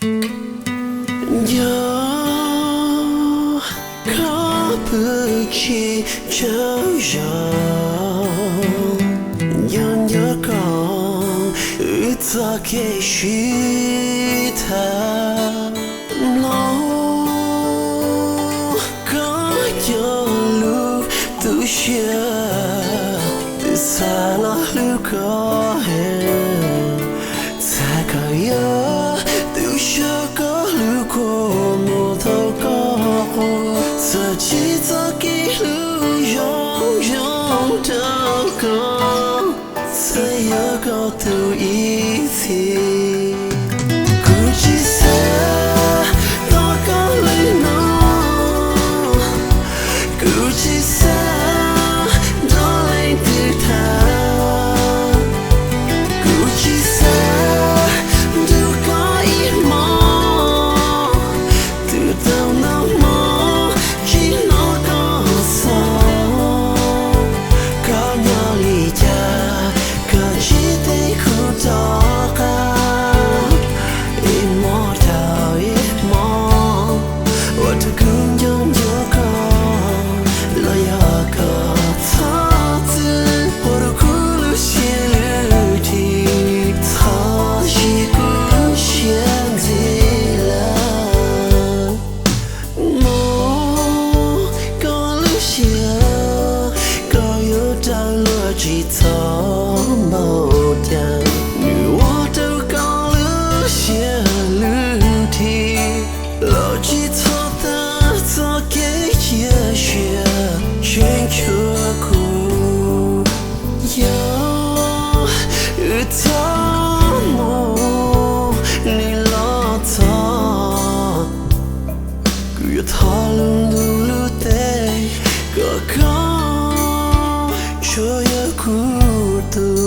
Yog koj pw tsis tsaug zog, yog nco koj wb txoj kev sib tham, mloog koj cov lus tu siab, twb xa los hlub koj heev. Txawm koj yog tus suav koj hlub kuv mus thaum koj quaj, txawm tsis txoj kev hlub zoo zoo rau koj, txawm yog koj tus ib txhis. Kuv tsis xav tau koj li no, kuv tsis xav nrog leej twg tham, kuv tsis xav nrog koj ib hmos. Twb tau ntau hmo tsis hnov koj xov, koj nyob li cas koj tsis teb kuv rov qab. Ib hmos dhau ib hmos, ua rau kuv nco nco koj, los yog koj txhob txwv, ua rau kuv lub siab lub nrig txhob siv kuv siab ntxiv lawm. Mus koj lub siab, koj yuav rawm luag tsis txhob npau cas, nws ua rau koj lub siab lub nrig los tsis txhob tag txoj kev cia siab tseem cuag kuv. Yog wb txoj hmoo nws los txog, kuv yuav thov lub ntuj lub teb kom koj tsuas yog kuv tus